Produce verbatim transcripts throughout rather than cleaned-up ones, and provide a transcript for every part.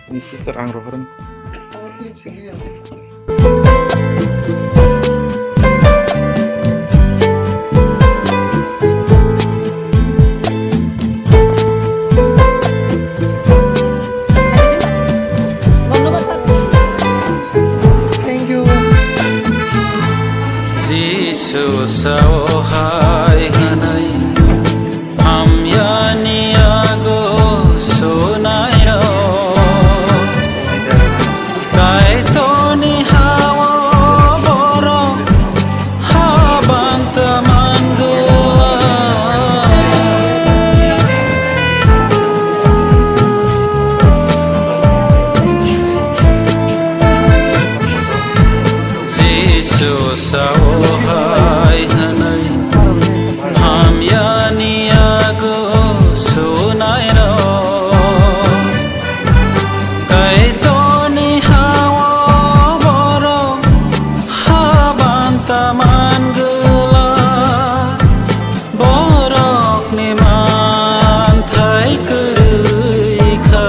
Ni sister ang rohorni. Thank you. Jisu sao hai hwnwi, hamyani yago sunairok. Kaitorni hao borok habang ta mangwla. Jisu sao hai hwnwi, hamyani yago sunairok. Kaitorni hao borok habang ta mangwla. Borokni manthai kwrwi kha,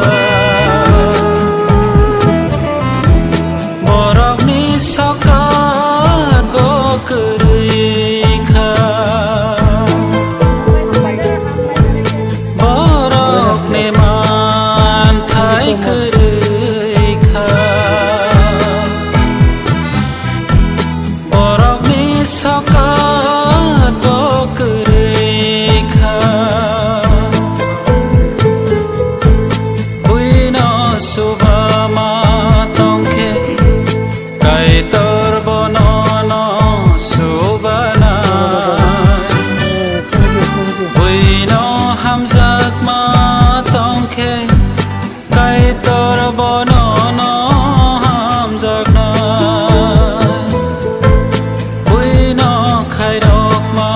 borokni sokat bo kwrwi kha, borokni manthai kwrwi kha. Borokni sokat bo kwrwi kha. Buino suba ma tongkhe, Kaitor bono no subana. Buino hamjakma tongkhe, Kaitor bono no hamjakna. Buino khairokma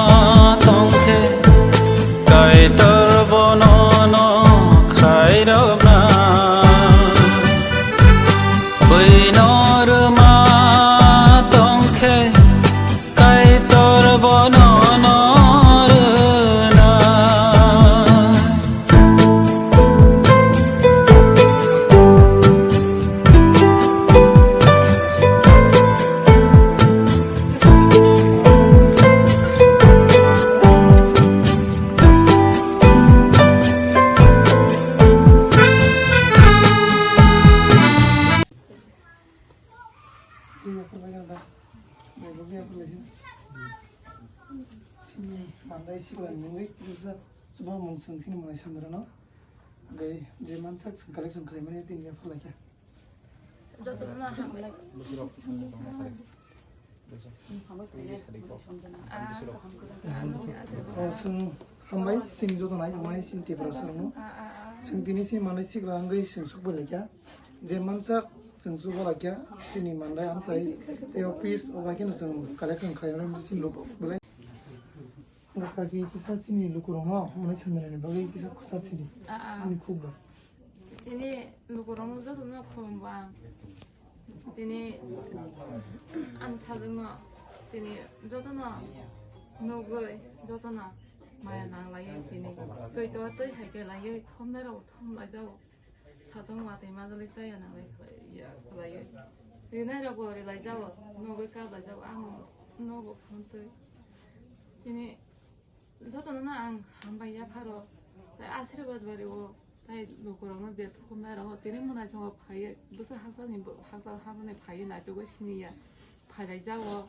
tongkhe, Kaitor bono no khairokna. Buino rwma tongkhe, Kaitor bono no rwna. Mandai sikla nungwi kisa chuba mung sung sini manai sandrano. Gai je mansak sung collection khlaimani tini ya phalaikha. Jotono hambai. O, chwng hambai, chini joto nai, hambai, chini Tiprasa rokno. Chwng tini chini manwi sikla wngwi chwng sukbai laikha. Je mansak chwng chuba laikha, chini manwi amchai, tei office, o bai kheno chwng collection khlai mani chini luku belai. Wngkha khe kisa chini lukurokno manwi swngnani bagwi kisa kwchar sidi. Chini khukbai. Tini lukurokno jotono khulumgo ang. Tini ang sajwkno tini jotono nugwi jotono maya nanglaiwi tini twi to twi hai khe laiwi thomnairok thomlaijago. Satong watwi majali chaya nanglai khlai ya khlaiwi. Rinairokbo rilaijago, nugwi kaplaijago, ang nogo phontwi. Tini jotono no ang hambai yapharo, tei asirwad bario, tei lukurokno je thukumnairokno tini mwnaisongo phaiwi bwsa hakchalni bo-, hakchal hakchalni phaiwi naitugwi siniya phailaijago,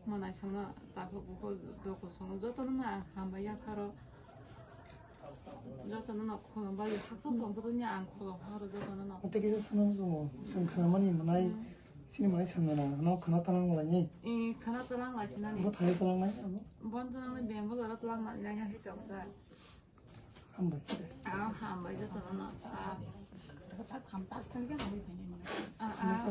mwnaisongno takhuk bukhuk dokusongno jotono no ang hambai yapharo, jotono no khulumbai hakchal tongphuru ni ang khulumpharo jotono no. Tei kisa swnam swngo, chwng khnamani mwnai, chini mwnai swngnana, no khna tanang laini? Ee, khna tanang lai sinani. Bo thai tanang nai abo? Bon tanang nai Bangalore o tanang nai, nai hai tong ta. Hambai. Ah, hambai jotono no. Ah. Ah, ah.